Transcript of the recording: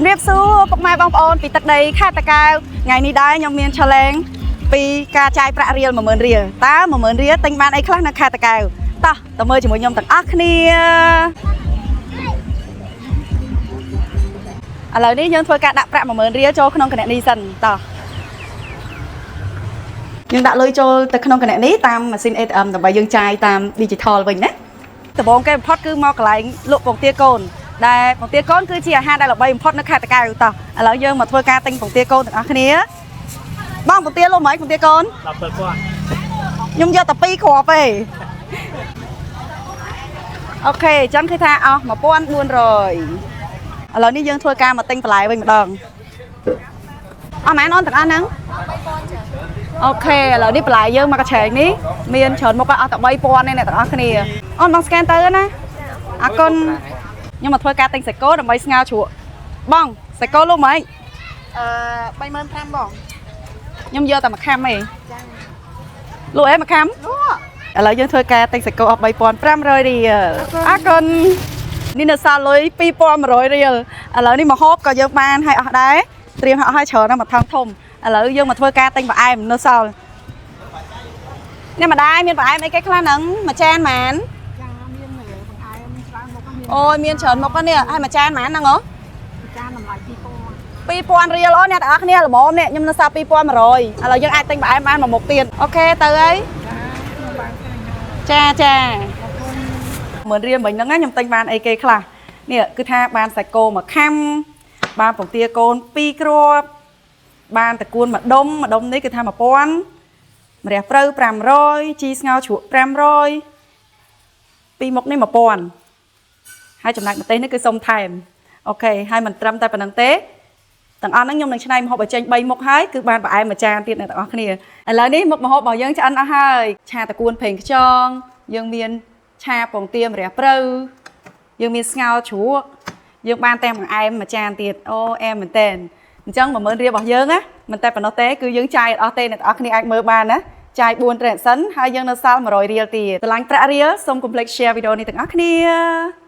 ជំរាបសួរពុកម៉ែបងប្អូនពីទឹកដីខេត្តតាកែវថ្ងៃនេះដែរខ្ញុំមាន challenge ពីការចាយប្រាក់រៀល10000រៀលតើ10000រៀលទិញបានអីខ្លះនៅខេត្តតាកែវតោះទៅមើលជាមួយខ្ញុំទាំងអស់គ្នាឥឡូវនេះយើងធ្វើការដាក់ប្រាក់10000រៀលចូលក្នុងគណនីសិនតោះយើងដាក់លុយចូលទៅក្នុងគណនីតាមម៉ាស៊ីន ATM ដើម្បីយើងចាយតាម digital វិញណាដំបូងគេបំផុតគឺមកកន្លែងលក់ពងទាកូនដែលពងទាកូនគឺជាអាហារដែលល្បីបំផុតនៅខេត្តតាកែវតោះឥឡូវយើងមកធ្វើការទិញពងទាកូនទាំងអស់គ្នាបងពងទាលក់ហ្មងពងទាកូន 17,000។ ខ្ញុំយកតែ2គ្រាប់ទេOK អញ្ចឹងគឺថាអស់1400ឥឡូវនេះយើងធ្វើការមកទិញបន្លែវិញម្ដងអស់ម៉ែនអូនទាំងអស់ហ្នឹង OK ឥឡូវនេះបន្លែយើងមកកញ្ឆែងនេះមានច្រើនមុខអស់តែ3000ទេអ្នកទាំងអស់គ្នាអូនបង scan ទៅណាអរគុណខ្ញុំមកធ្វើការទិញសាច់គោដើម្បីស្ងោរជ្រក់បងសាច់គោលក់ហ្មង អឺ35,000បង ខ្ញុំយកតែមួយខាំឯង ចា លក់អីមួយខាំ លក់ ឥឡូវយើងធ្វើការទិញសាច់គោអស់3500រៀលអរគុណនេះនៅសល់លុយ2100រៀលឥឡូវនេះមកហូបក៏យើងបានឲ្យអស់ដែរត្រៀមឲ្យអស់ឲ្យច្រើនណាស់មួយថងធំឥឡូវយើងមកធ្វើការទិញបង្អែមនៅសល់អ្នកម្ដាយមានបង្អែមអីគេខ្លះហ្នឹងមួយចានហ្មាន ចាមានបង្អែមច្រើនមុខមាន អូយមានច្រើនមុខហ្នឹងនេះហើយមួយចានហ្មានហ្នឹងហ៎ ចានតម្លៃ2000 2000រៀលអូនអ្នកទាំងអស់គ្នាល្មមនេះខ្ញុំនៅសល់2100ឥឡូវយើងអាចទិញបង្អែមបានមួយមុខទៀត OK ទៅហើយ ចាខ្ញុំបានឃើញហើយ ចាចា អរគុណ 10000រៀលមិញហ្នឹងណាខ្ញុំទិញបានអីគេខ្លះនេះគឺថាបានសាច់គោមួយខាំបានពងទាកូន2គ្រាប់បានតកួនមួយដុំមួយដុំនេះគឺថា1000ម្រះព្រៅ500ជីស្ងោរជ្រក់500ពីរមុខនេះ1000ហើយចំណែកម្ទេសនេះគឺសុំថែម OK ហើយមិនត្រឹមតែប៉ុណ្្នឹងទេទាំងអស់ហ្នឹងខ្ញុំនឹងច្នៃម្ហូបឲ្យចេញ3មុខហើយគឺបានបង្អែមមួយចានទៀតអ្នកទាំងអស់គ្នាឥឡូវនេះមុខម្ហូបរបស់យើងឆ្អិនអស់ហើយឆាតកួនប្រេងខ្យងយើងមានឆាពងទាម្រះព្រៅយើងមានស្ងោរជ្រក់យើងបានទាំងបង្អែមមួយចានទៀតអូអែមមែនតើអញ្ចឹង10000រៀលរបស់យើងណាមិនតែប៉ុណ្ណោះទេគឺយើងចាយអត់អស់ទេអ្នកទាំងអស់គ្នាអាចមើលបានណាចាយ4 transaction ហើយយើងនៅសល់100រៀលទៀតតម្លាញ់ប្រាក់រៀលសូមកុំភ្លេច share វីដេអូនេះទាំងអស់គ្នា។